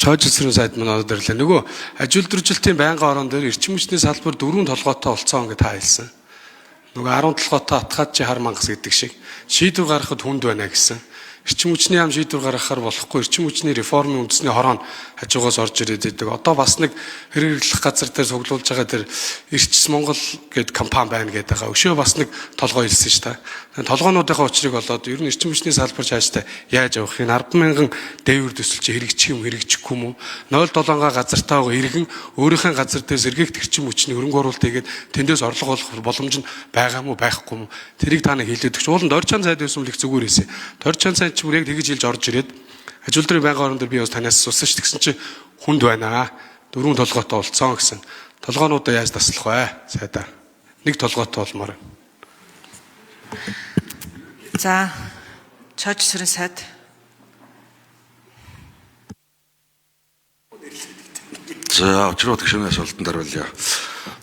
Цоожил сүрэн сайд маань ороод ирлээ. Нөгөө аж үйлдвэржилтийн байнгын орон дээр эрчим хүчний салбар дөрвөн толгойтой болцсон гэж та хэлсэн. Нөгөө 10 толгойтой атгаад чи хар мангас гэдэг шиг шийдвэр гаргахад хүнд байна гэсэн. Эрчим хүчний яам шийдвэр гаргахаар болохгүй, эрчим хүчний реформын үндэсний хороо нь хажуугаас орж ирээд идэг. Одоо бас нэг хэрэг хэрэглэх газар дээр цуглуулж байгаа тэр Эрчс Монгол гээд компани байна гэдэг байгаа. Өшөө бас нэг толгой хэлсэн шүү дээ. Толгоонуудынхаа учрыг олоод ер нь эрчим хүчний салбар цаашдаа яаж явах юм, 10,000 дээвэр төсөл чи хэрэгжих юм хэрэгжихгүй юм уу? 0.7 газартаа байгаа иргэн өөрийнхөө газар дээр сэргээгт эрчим хүчний хөрөнгө оруулалт хийгээд тэндээс орлого олох боломж нь байгаа юм уу байхгүй юм уу? Тэрийг та нэг хэлээд өгч. Уулын Доржан сайд байсан бол их зүгээр байсан. Доржан сайд чи бүр яг тэгж хэлж орж ирээд аж үйлдвэрийн байнгын орон дээр би бас танаас асуусан ш. Тэгсэн чи хүнд байна. Дөрвөн толгойтой болцсон гэсэн. Толгоонуудаа яаж таслах вэ? Сайдаа. Нэг толгойтой болмоор. За, цоож сүрэн сайд. За, Очирбат гишүүний асуултанд хариулъя.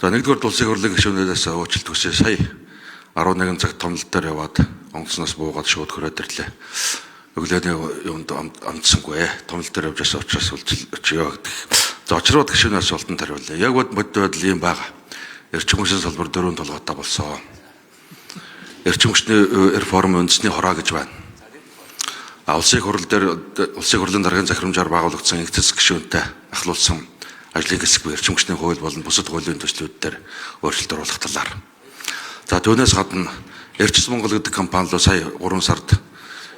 За, нэгдүгээр улсын хурлын гишүүнээс уучлалт хүсье. Сая 11 цагт томлол дээр яваад онгоцноос буугаад шууд хөрөөд ирлээ. Өглөөний юмд амтсангүй. Томлол дээр явж байсан учраас өчөө гэдэг. За, Очирбат гишүүний асуултанд хариулъя. Яг бод байдал ийм байгаа. Эрчим хүчний салбар дөрвөн толгойтой болсон. Эрчим хүчний реформ үндэсний хороо гэж байна. Улсын их хурл дээр улсын хурлын даргын захирамжаар байгуулагдсан их засаг гишүүнтэй ахлуулсан ажлын хэсэг буюу эрчим хүчний хууль болон бусад хуулийн төслүүд дээр өөрчлөлт оруулах талаар. За, түүнээс гадна Эрчим Монгол гэдэг компани руу сая 3 сард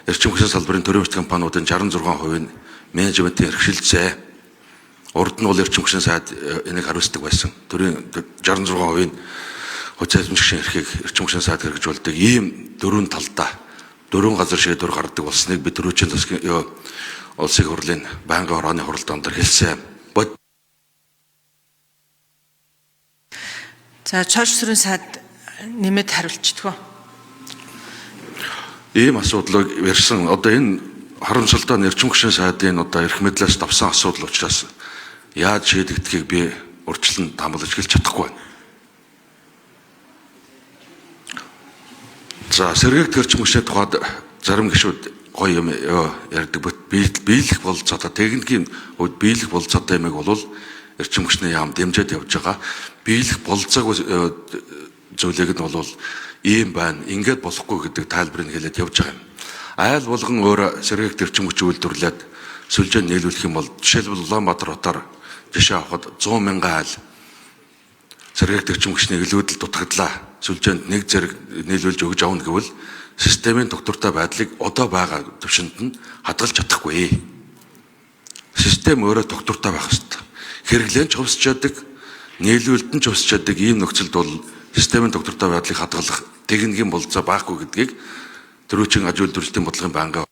эрчим хүчний салбарын төрийн компаниудын 66% нь менежментийн эрхшилцээ. Урд нь бол эрчим хүчний сайд энийг хариуцдаг байсан. Төрийн 66% нь хууль зүйн эрхийг эрчим хүчний сайд хэрэгжүүлдэг. Ийм дөрвөн талдаа дөрвөн газар шийдвэр гаргадаг болсныг би түрүүчийн засгийн улсын хурлын байнгын хорооны хуралдаан дээр хэлсэн. За, цоож сүрэн сайд нэмээд хариулчихдгоо. Ийм асуудлыг ярьсан. Одоо энэ харамсалтай нь эрчим хүчний сайдын одоо эрх мэдлээс давсан асуудал учраас яаж шийдэгдэхийг би урьдчилан таамаглаж хэлж чадахгүй байна. За, сэргээгт эрчим хүчний тухайд зарим гишүүд гоё юм ярьдаг. Биелэх бололцоотой техникийн хувьд биелэх бололцоотой юмыг бол эрчим хүчний яам дэмжиж явж байгаа. Биелэх бололцоогүй зүйлийг нь бол ийм байна, ингээд болохгүй гэдэг тайлбарыг хэлээд явж байгаа юм. Айл болгон өөр сэргээгт эрчим хүч үйлдвэрлээд сүлжээ нийлүүлэх юм бол жишээлбэл Улаанбаатар хотоор жишээ авахад 100 мянган айл сэргээгт эрчим хүчний илүүдэл дутагдлаа. Сүлжээнд нэг зэрэг нийлүүлж өгж авна гэвэл системийн тогтвортой байдлыг одоо байгаа түвшинд нь хадгалж чадахгүй. Систем өөрөө тогтвортой байх ёстой. Хэрэглэн ч хувьсч яадаг, нийлүүлэлт нь ч хувьсч яадаг ийм нөхцөлд бол системийн тогтвортой байдлыг хадгалах техникийн бололцоо байхгүй гэдгийг түрүүчийн аж үйлдвэрлэлийн бодлогын байнгын